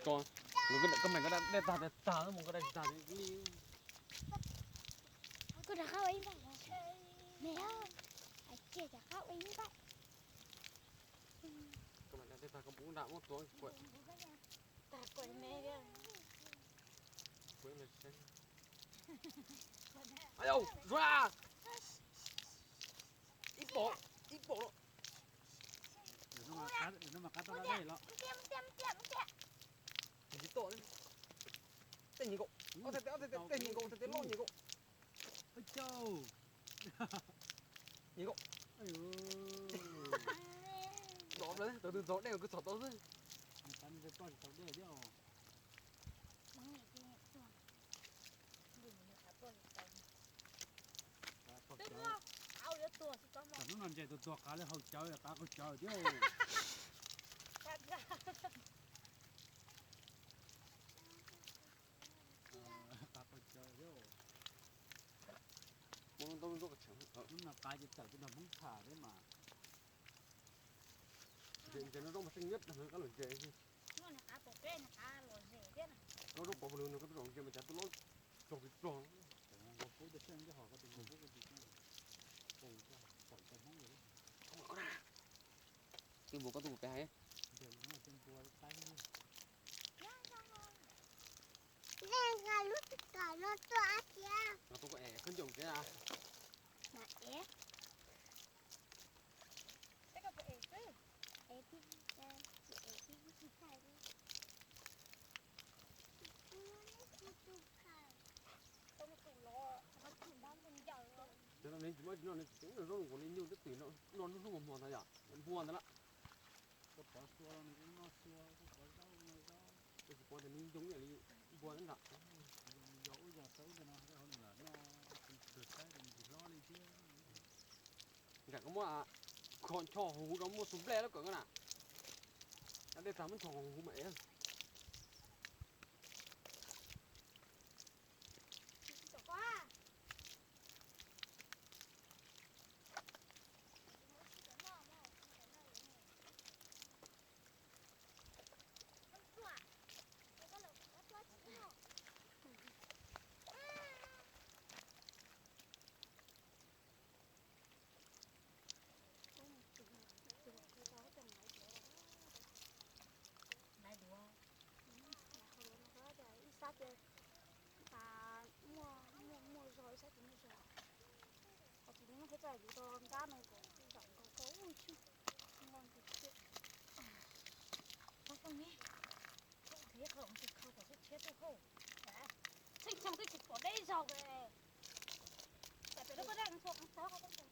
Koj, koj mas koj dej tag tag mus koj dej tsis tag li. Koj rov qab ua ib npaij. Me, hais kiag rov qab ua ib npaij. Koj mas dej tag koj pub nram muab tua kuam. Tag kuam me. Ib pom, ib pom. Lwm no mas qab tau dej los. Tsis tom, tej nyim nkaus, tej nyim nkaus, tej loj nyim nkaus. Ua cas, nyim nkaus. Dov plaws, tau tus ntxhov dej kwv txhom tau xwb. Hnub no ntses tus tuag qav li haus cawv qav qaug cawv thiab. Qav qaug cawv thiab. Hnub no qav ces tawm tej nrog Hmoob tham thiab mas. Ntses no zoo mas xeeb nyob qab lom zem. Zoo pov lug no koj zaum ntses mas cas tus lob tsaug kawg rog. Twb npua koj tuaj pem hais. Lub tsis kam no tuaj tias. Koj ncaum tsev a. Cov no nws tsis muaj tsis noj, nws tsis ceev zoo nkaus li nyuj twb twm no hnub hnub hmo hmo ntag yom, npua ntag lawm. Koj pov xua los nws kuj noj xua, koj pov zaub los noj zaub. Koj tsis pov tias nws yoo ib yam li npua ntag. Yog ub yog tau ub ntawm no rau hauv nws lam noj, saib nws tsis hlob li thiab. Nram koj muab kho ncho huv rau muaj xu nplej lawm kawm na. Dej tag muab ncho huv mas ev. Ib sab ces muaj, muaj zog, ib sab ces muaj zog. Qhov tsis muaj peb txawm yuav tau ntab no kom zaum nkaus koj ub tshuj. Noj nkaus thiab. Pab koj ne, koj qhia qhov tus kho kom tshiab tshiab tuaj hauj. Txheej xyoo twb tsis pom deb zog li. Tam pem lub pob zeb ntxhua qev tag qhov teb.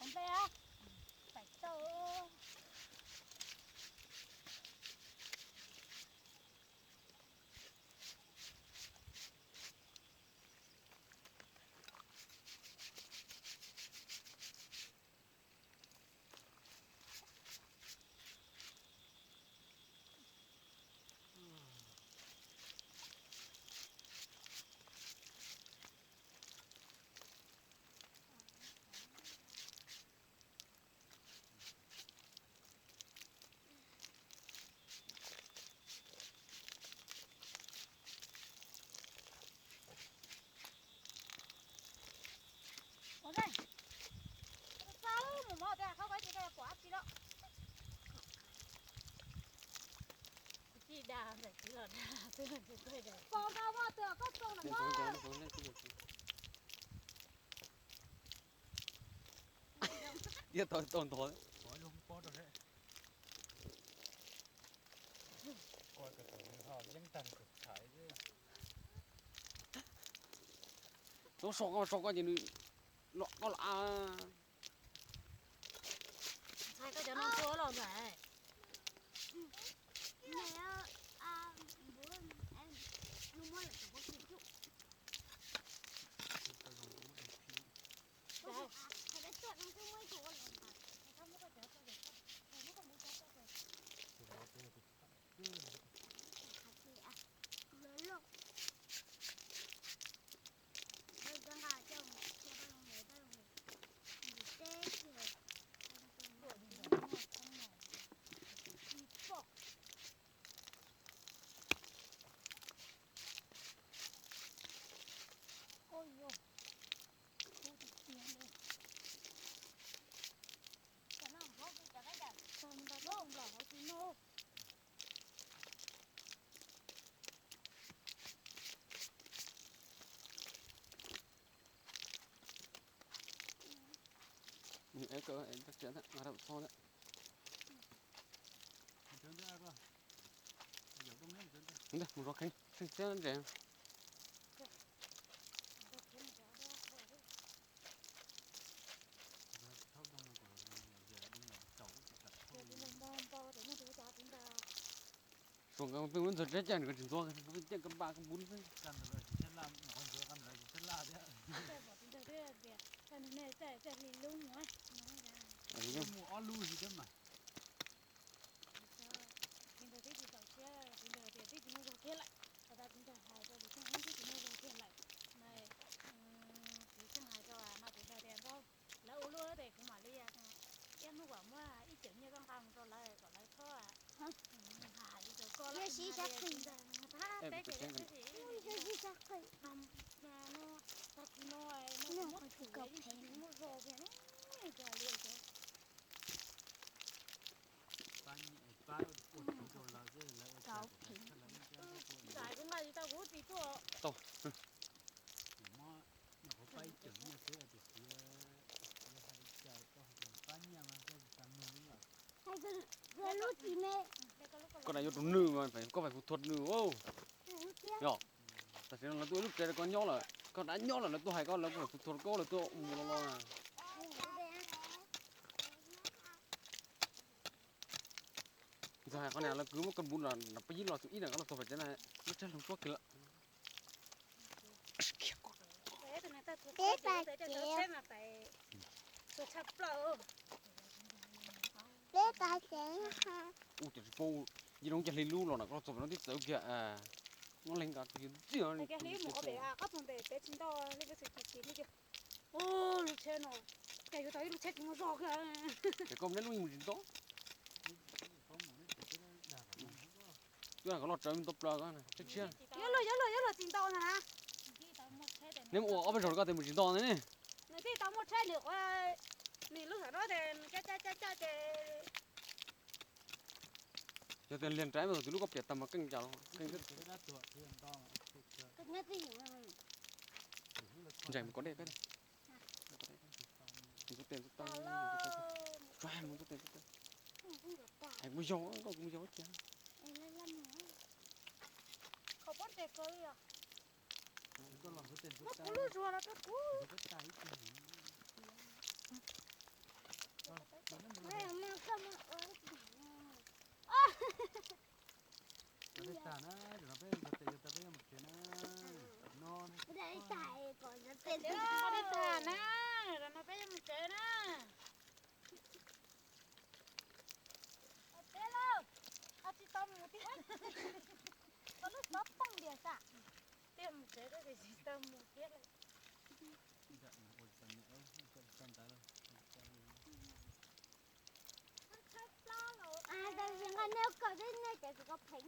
Ov nplej, pais tau. Ua ne, txaj mus mov tias qhov koj tsis pom dab tsi lawm. Tij da ntawm txiv los da twb tsis tuaj. Pom nqa vaj twg koj txog ntawm no. Ntxuav ntxuav ntxuav ntxuav ntxuav. Tiab tau tau ntog. Tub so koj so koj ces nws los koj los. Ntxhais, koj cov no tua los ntxhais. Mus zov kheev tseem txiab ntses. Tsuas nkaus peb muab ntxuag tsab caj nws ko tsis ntxuag, caj kab npaj kab npub xwb. Txiv ntawd twb tsis txaus siab, txiv ntawd tias twb tsis muaj zog kiag lawm. Thaum tas txiv ntawd hais rau txiv Xeeb Hwb twb tsis muaj zog kiag lawm, mas txiv Xeeb hais rau no txiv ntawd tias nrog lawv ua luaj ces kuv mam li iab hnub kom muab ib cov nyiaj koj nqa mus rau lawv kom lawv txhob hais li rau koj lawm. Teb ces tab sis tag kis no no muab thum ib tsis muaj zog kiag li. Ntxhais, kuv nqa tsis tau kuv txiv tuaj. Koj na yuav rau nws mas koj pais fu thuam nws. Yog, tam sim no lawv tuaj ib lub tsev rau koj nyob lawm, koj dab nyob lawm lawv tuaj hais koj, lawv kuj pais fu thuam koj, lawv tuaj mus los los na. Ntxhais, qhov niag lawv kwv muab koj npus nram peb yib los tus ib na, koj los txog pem tsev na, lub tsheb hloov suab kiag lawm. Peb pas cev. Peb pas cev. Ua cas tsis paub, yij loo cas hli lub los na, koj los txog pem no tib txawv kiag. Nyob leeg nqa tus yawg ntxia li. Ces koj neb lub yeej mus tsis nto. Twb hais kom loj tsawv mus nto plaws ko, tshiab tshiab. Yuav luag, yuav luag, yuav luag tsis nto na. Neb mus ua ob peb zaug koj tias mus tsis nto ne. Nws tij tau muaj tsheb nws qhov, nws lub sawv no ces nws caj caj caj caj ces. Yog tias liag nraim mas tus lub koj piam tag mas keej cas los keej. Ntsaim mus kov dej peb. Mus ntxuav tes ntxuav taw, mus ntxuav tes ntxuav taw. Kuv mus yos, koj kuv mus yos ib pliag. Koj pob ntseg kawg li os. Muab kuv lub zuag los rau kuv. Tag na, zaum no peb mus tsev na. No, tag na, zaum no peb yuav mus tsev na. Teb lauj, tsis tau mus thiab. Koj lub xov tooj tias sam, tias mus tsev tab sis tsis tau mus thiab. Tab sis nqa neb koj teb nej cov tsis koj pheej.